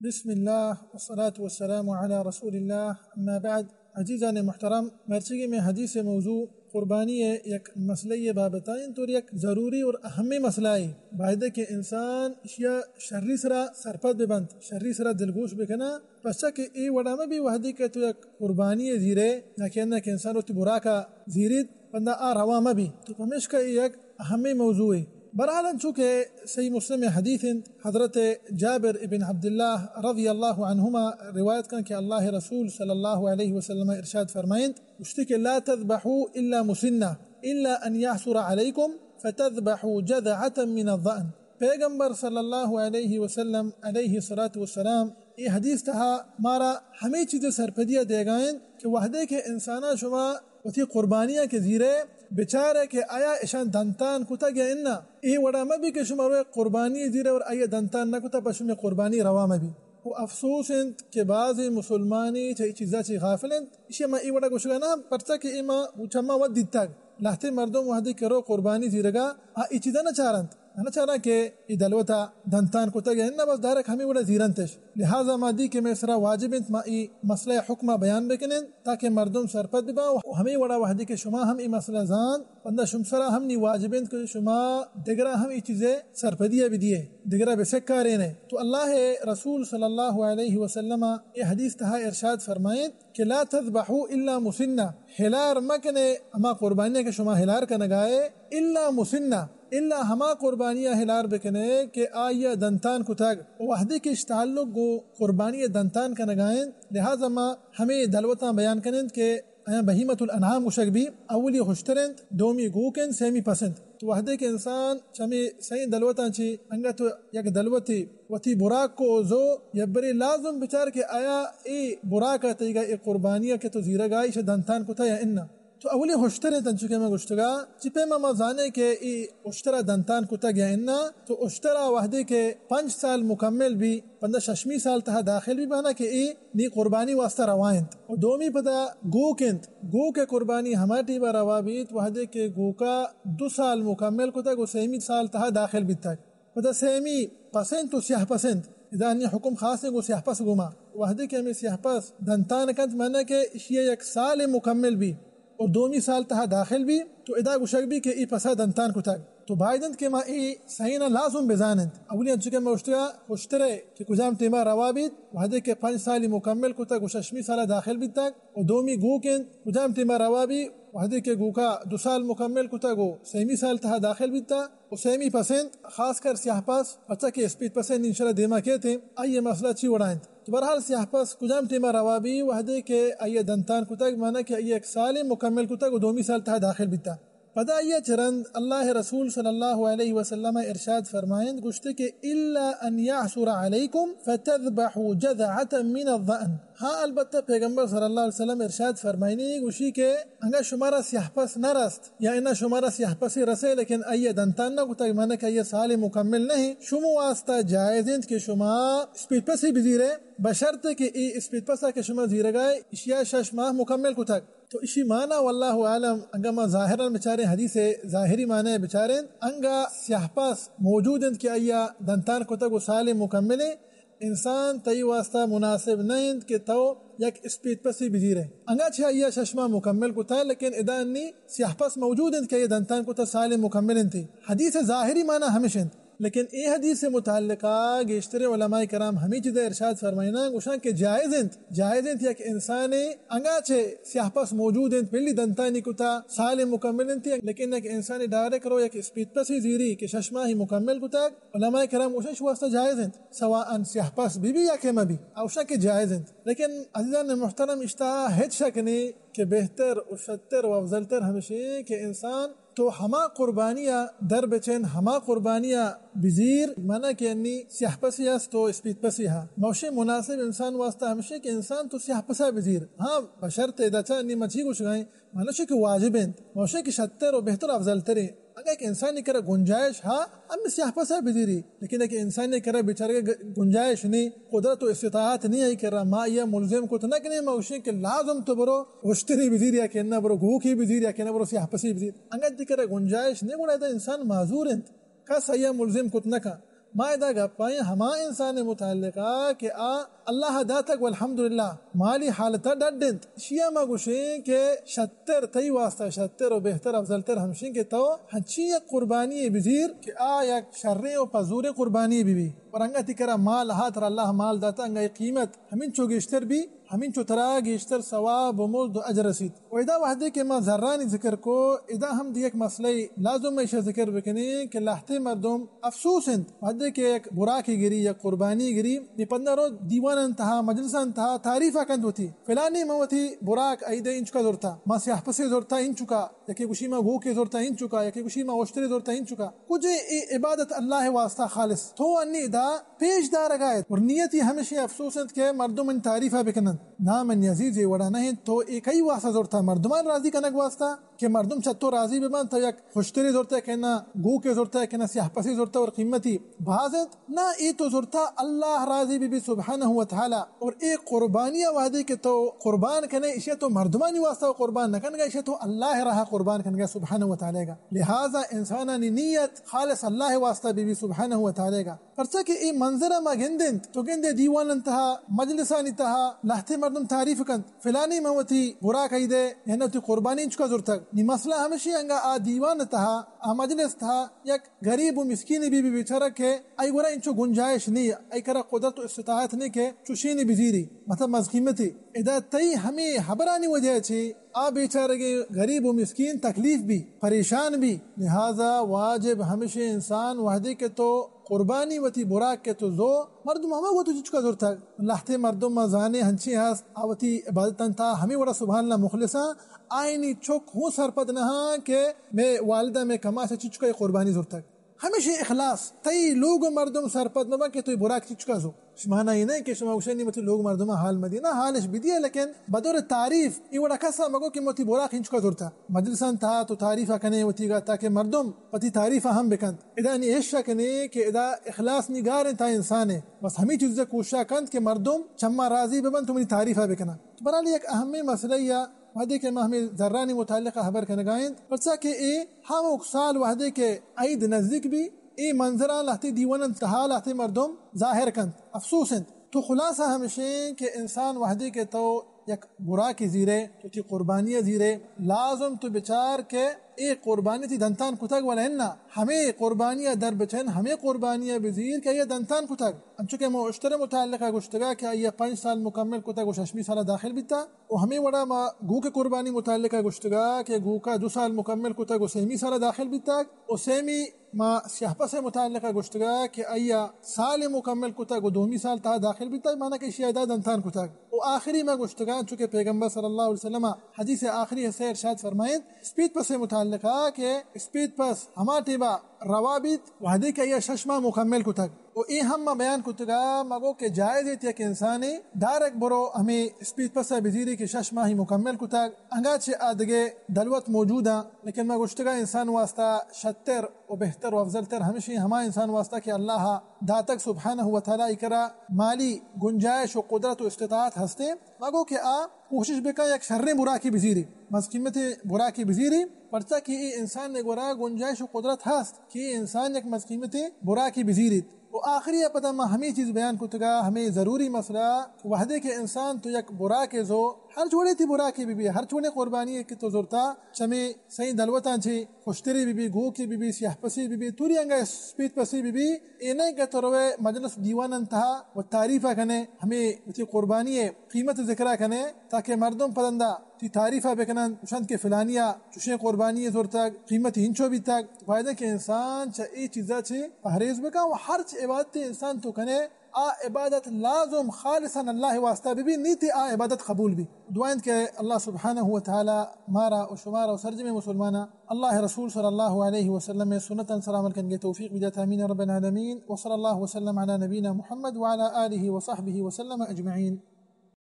بسم اللہ والصلاة والسلام علی رسول اللہ، اما بعد۔ عزیزان محترم، مرچیگی میں حدیث موضوع قربانی ءِ یک مسئلہ ءِ بابت ءَ انت اور یک ضروری اور اہمی مسئلہ ءِ۔ باید کہ انسان اشیا شری سرا سرپد بہ بنت، شری سرا دلگوش بکنا، پرچا کہ اے وڑا مہ بی وہدے کہ تو یک قربانی زیرے یا کہ انہ کہ انسان وتی براکا زیریت، بندہ آ روا مہ بی۔ تو پمیشکا اے یک اہمی موضوع ءِ۔ بہرحال انچو کہ صحیح مسلم ءِ حدیث انت، حضرت جابر ابن عبداللہ رضی اللہ عنہما روایت کن کہ اللہ رسول صلی اللہ علیہ وسلم ارشاد فرمائنت، گوشتی کہ لا تذبحوا الا مسنة الا ان يعسر عليكم فتذبحوا جذعة من الضأن۔ پیغمبر صلی اللہ علیہ وسلم علیہ الصلوۃ والسلام اے حدیث تہا مارا ہمے چیز سرپدی دیگا انت کہ وہدے کہ انسانا شما وتی قربانیاں کہ زیرے، بچارے کہ آیا اشان دنتان کتگ یا انا۔ اے وڑا مہ بی کہ شما روئے قربانی زیرے اور آیا دنتان نہ کتا، پہ شما قربانی روا مہ بی۔ و افسوس انت کہ بعضی مسلمانی چہ اے چیزا چی غافل انت۔ اشی ما اے وڑا گوشگا نہ، پرچا کہ اے ما چما وت دیتگ۔ لہتے مردم وہدے کہ رو قربانی زیرگا، آ اے چیزا نہ چارنت۔ نہ چاراں کہ اے دلوتا دنتان کتگ یا نہ، بس ڈائریکٹ ہمے وڑا زیرنتش۔ لہذا ما دی کہ مئے سرا واجب انت ما اے مسئلہ حکمہ بیان بکنن تاکہ مردم سرپد بباں۔ و ہمے وڑا وہدے کہ شما ہم اے مسئلہ زانت، بندہ شم سرا ہم نی واجب انت کہ شما دگرا ہم اے چیزے سرپدی بدیے، دگرا بسکارینے۔ تو اللہ رسول صلی اللہ علیہ وسلم اے حدیث تہا ارشاد فرمائیت، کہ لا تذبحوا الا مسنة، ہلار مکنے ہما قربانی کہ شما ہلار کنگائے، الا مسنة، الا ہما قربانی ہلار بکنے کہ آئی دنتان کتگ۔ وہدے کہ اش تعلق گو قربانی دنتان کنگائیں، لہذا ما ہمے دلوتاں بیان کنیں کہ آیاں بہیمۃ الانعام گوشگ بی۔ اولی ہشتر انت، دومی گوک انت، سیمی پس انت۔ تو وہدے کہ انسان چمی سئیں دلوتاں چی انگت یک دلوتی وتی براک کو زو یبرے، لازم بچار کہ آیا اے براک ء تئیگا اے قربانی ء کہ تو زیرگا ایش دنتان کتا یا انا۔ تو اولی ہشتر انت، انچو کہ ما گوشتگا، چی پیما ما زانے کہ اے اشترا دنتان کتگ یا انا، تو اشترا وہدے کہ پنچ سال مکمل بی، پندا ششمی سال تہا داخل بی، مانا کہ اے نی قربانی واسطہ روا انت۔ و دومی پدا گوک انت، گوک قربانی ہما ٹیما روا بیت وہدے کہ گوکا دو سال مکمل کتگ و سیمی سال تہا داخل بیتگ۔ پدا سیمی پس انت و سیاہ پس انت۔ ادا انی حکم خاص انت گو سیاہ پس گوما۔ وہدے کہ ہمیں سیاہ پس دنتان کنت، مانا کہ اشی یک سال مکمل بی اور دومی سال تہا داخل بی، تو ادا گوشگ بی کہ ای پسا دنتان کتگ۔ تو باید انت کہ ما ای سئینا لازم بزان انت۔ اولی انچو کہ ما اشتگا اشترے کہ کجام ٹیما روا بیت، وہدے کہ پنچ سالی مکمل کتگ و ششمی سالا داخل بیتگ، و دومی گوک انت، کجام ٹیما روا بی، وہدے کہ گوکا دو سال مکمل کتگ و سیمی سال تہا داخل بیتا، و سیمی پس انت، خاص کر سیاہ پس، پرچا کہ اسپیت پس انت، انشاءاللہ دیما کیت، آئی مسئلہ چی وڑا انت۔ تو بہرحال سیاہ پس کجام ٹیما روا بی، وہدے کہ آئی دنتان کتگ، مانا کہ آئی یک سال مکمل کتگ و دومی سال تہا داخل بیتا۔ پدا آئی چہ رند اللہ رسول صلی اللہ علیہ وسلم ارشاد فرمائند، گوشتے کہ الا ان یعسر علیکم فتذبحوا جذعة من الضأن۔ ہاں، البتہ پیغمبر صلی اللہ علیہ وسلم ارشاد فرمائنی گوشی کہ انگا شمارا سیاہ پس نہ رست یا انا شمارا سیاہ پسی رسے لیکن آئی دنتان نہ کتگ، معنی کہ آئی سال مکمل نہیں، شما واسطہ جائز انت کہ شما اسپیت پسی بزیرے، بشرط کہ ای اسپیت پسا کہ شما زیرگائے اشیا شش ماہ مکمل کتگ۔ تو اشی معنی واللہ اعلم، انگا ما ظاہرا بچاریں، حدیث ظاہری معنی بچاریں، انگا سیاہ پس موجود انت کہ آئی دنتان کتگ و سال مکمل انت، انسان تئی واسطہ مناسب نہ انت کہ تو یک اسپیت پسی بزیرے۔ انگا چہ آئی شش ماہ مکمل کتا، لیکن ادا انی سیاہ پس موجود انت کہ آئی دنتان کتا سال مکمل انت۔ حدیث ظاہری معنی ہمش انت۔ لیکن اے حدیث متعلقہ گیشتر علماء کرام ہمیں چیز ارشاد فرمائنا، گوشاں کہ جائز انت، جائز انت یک انسان انگا چہ سیاہ پس موجود انت، بلی دنتانی کتا سال مکمل انت، لیکن یک انسان ڈائریکٹ رو یک اسپیت پسی زیری کہ شش ماہی مکمل کتا، علماء کرام گوشاں شو واسطہ جائز انت، سواء سیاہ پس بی بی یا کہ مبی، اوشاں کہ جائز انت۔ لیکن عزیزان محترم، اشتا ہچ شک نہیں کہ بہتر و شتر و افضل تر ہمشی کہ انسان تو ہما قربانیا در بچین، ہما قربانیا بزیر، منا کہ انی سیاہ پسی است و اسپیت پسی ہا۔ موشی مناسب انسان واسطہ ہمشی کہ انسان تو سیاہ پسا بزیر۔ ہاں، بشرط ادا چا انی مچی گوشگائیں، منشی کہ واجب انت، موشی کہ شتر و بہتر و افضل ترین۔ اگہ یک انسانی کرا گنجائش ہا، ہم سیاہ پسا بزیری، لیکن یک انسانی کرا بیچارگا گ-، گنجائش نہیں، قدرت و استطاعت نہیں آئی کرا، ما آئی ملزم کت نہ کنیں، ما گوشیں کہ لازم تو برو اشتری بزیر یا کہ نہ برو گوکی بزیر یا کہ نہ برو سیاہ پسی بزیر۔ انگت دی کرا گنجائش نہیں، گڑا ادا انسان معذور انت، کس آئی ملزم کت نہ کن۔ ما ادا گپ آئیں ہما انسان متعلقہ کہ آ اللہ داتگ والحمدللہ مالی حالتا ڈڈ انت، شیا ما گوشیں کہ شتر تئی واسطہ شتر و بہتر افضل تر ہمشیں کہ تو ہنچی یک قربانی بزیر کہ آ یک شریں و پزوریں قربانی بی بی۔ پر انگا تی کرا مال ہا، ترا اللہ مال داتا، انگا ای قیمت ہمینچو گیشتر بی، ہمینچو ترا گیشتر ثواب و مزد و اجر رسیت۔ و ادا وہدے کہ ما زرانی ذکر کو، ادا ہم دی یک مسئلہ لازم ایشا ذکر بکنیں کہ لہتے مردم افسوس انت، وہدے کہ یک براکے گری، یک قربانی گری، نی پدا رو دیوانان تہا، مجلسان تہا تعریفا کنت وتی، فلانی من وتی براک عیدے انچکا زرتا، ما سیاہ پسے زرتا انچکا، یکے گوشی ما گوکے زرتا انچکا، یکے گوشی ما اشترے زرتا انچکا۔ کجے اے عبادت اللہ واسطہ خالص؟ تو انی ادا پیش دارگا ات۔ اور نیتی ہمیشی افسوس انت کہ مردم منی تعریفا بکننت۔ نا منی عزیز، اے وڑا نہ انت۔ تو اے کئی واسطہ زرتا؟ مردمان راضی کنگ واسطہ کہ مردم چہ تو راضی ببنت۔ تو یک ہشترے زرتا کہ نہ گوکے زرتا کہ نہ سیاہ پسے زرتا اور قیمتی باز انت۔ نہ، اے تو زرتا اللہ راضی بی بی سبحانہ و تعالی۔ اور اے قربانی وہدے کہ تو قربان کنے، اشیا تو مردمانی واسطہ قربان نہ کنگا، اشیا تو اللہ راہ قربان کنگا سبحانہ و تعالی گا۔ لہذا انسانانی نیت خالص اللہ واسطہ بی بی سبحانہ و تعالی گا۔ پرچا کہ اے منظر ما گندنت، تو گندے دیوانان تہا، مجلسانی تہا، لہتے مردم تعریف کنت، فلانی من وتی براک عیدے، یعنی وتی قربانی انچکا زرتگ۔ نی مسئلہ ہمشی انگا آ دیوان تہا، آ مجلس تہا یک غریب و مسکینی بی بی بیچارہ کہ آئی گورا انچو گنجائش نی، آئی کرا قدرت و استطاعت نی کہ چوشینی بزیری، مطلب مزقیمتی۔ ادا تئی ہمے ہبرانی وجہ چی آ بیچارگیں غریب و مسکین تکلیف بی، پریشان بی۔ لہذا واجب ہمشی انسان وہدے کہ تو قربانی وتی براک کہ تو زو، مردم ہما گو تو چچکا زرتگ۔ لہتے مردم ما زانے ہنچی ہست، آ وتی عبادتان تا ہمے وڑا سبحان اللہ مخلصاں، آئینی چک ہوں سرپد نہ ہاں کہ مے والدہ مے کماش چچکا قربانی زرتگ۔ ہمیشی اخلاص، تئی لوگ مردم سرپد مبن کہ تو براک چچکا زو۔ شمانا ای نہ کہ شما گوشے نی متی لوگ مردم حال مدی، نہ حالش بدیے، لیکن بدور تعریف ای وڑا کسا مگو کہ متی براک انچکا زرتا۔ مجلسان تہا تو تعریف کنے وتی گا تاکہ مردم پتی تعریف ہم بکنت۔ ادا نی ایشا کنے کہ ادا اخلاص نی گار انت تا انسان ہے۔ بس ہمی چیز کوشش کنت کہ مردم چما راضی ببن تو منی تعریف بکنا۔ برحال یک اہمیں مسئلہ یا وہدے کہ ما ہمیں زرانی متعلق خبر کنگائیں، پرچا کہ اے ہموک سال وہدے کہ عید نزدیک بی، اے منظراں لہتے دیوانان تہا لہتے مردم ظاہر کنت۔ افسوس انت۔ تو خلاصہ ہمشیں کہ انسان وہدے کہ تو یک براکے زیرے، تو تی قربانی زیرے، لازم تو بچار کہ اے قربانی تی دنتان کتگ ولا انا۔ ہمے قربانی در بچن، ہمے قربانی بزیر کہ آئی دنتان کتگ۔ انچو کہ ما اشتر متعلقہ گوشتگا کہ آئی پنچ سال مکمل کتگ و ششمی سال داخل بیتا۔ و ہمے وڑا ما گوک قربانی متعلقہ گوشتگا کہ گوکا دو سال مکمل کتگ و سیمی سال داخل بیتگ و سیمی ما سیاہ پس متعلقہ گوشتگا کہ آئی سال مکمل کتگ و دومی سال تہا داخل بیتگ، معنی کہ اشی ادا دنتان کتگ۔ و آخری ما گوشتگا چونکہ پیغمبر صلی اللہ علیہ وسلم حدیث آخری حصہ ارشاد فرمائیت، اسپیت پس متعلقہ کہ اسپیت پس ہما ٹیما روا بیت وہدے کہ آئی شش ماہ مکمل کتگ۔ و اے ہم ما بیان کتگا، ما گو کہ جائز ایت یک انسانے دارگ برو ہمے اسپیت پسا بزیری کہ شش ماہی مکمل کتگ، انگا چہ آ دگہ دلوت موجود آں، لیکن ما گوشتگا انسان واسطہ شتر و بہتر و افضل تر ہمشی ہما انسان واسطہ کہ اللہ داتگ سبحانہ و تعالی ای کرا مالی گنجائش و قدرت و استطاعت ہستے، ما گو کہ آ کوشش بکن یک شریں براکے بزیری، مزقیمتیں براکے بزیری، پرچا کہ اے انسان نے گورا گنجائش و قدرت ہست کہ اے انسان یک مزقیمتیں براکے بزیریت۔ و آخری ء پدا ما ہمے چیز بیان کتگا، ہمے ضروری مسئلہ، وہدے کہ انسان تو یک براکے زو، ہر جوڑے تی براکے بہ بی، ہر جوڑے قربانی کہ تو زرتا، چمے سئیں دلوتاں چے، کشترے بہ بی، گوکے بہ بی، سیاہ پسے بہ بی، توری انگا اسپیت پسے بہ بی، اے نہ کہ تو روے مجلس دیوان انتہا و تعریفا کنے، ہمے وتی قربانی قیمت ذکرا کنے، تاکہ مردم پدندا تی تعریفا بکنن، گوشنت کہ فلانیا چوشیں قربانی زرتگ، قیمت ہنچو بیتگ۔ باید کہ انسان چہ اے چیزا چے پہریز بکن و ہرچ عبادت انسان تو کنے، آ عبادت لازم خالصاً اللہ واسطہ بہ بی، نی تی آ عبادت قبول بی۔ دعا انت کہ اللہ سبحانہ و تعالی مارا و شمارا و سرجمیں مسلماناں اللہ رسول صلی اللہ علیہ وسلم سنتاں سرا عمل کنگے توفیق بدات۔ آمین رب العالمین۔ وصلی اللہ وسلم علی نبینا محمد وعلی آلہ وصحبہ وسلم اجمعین۔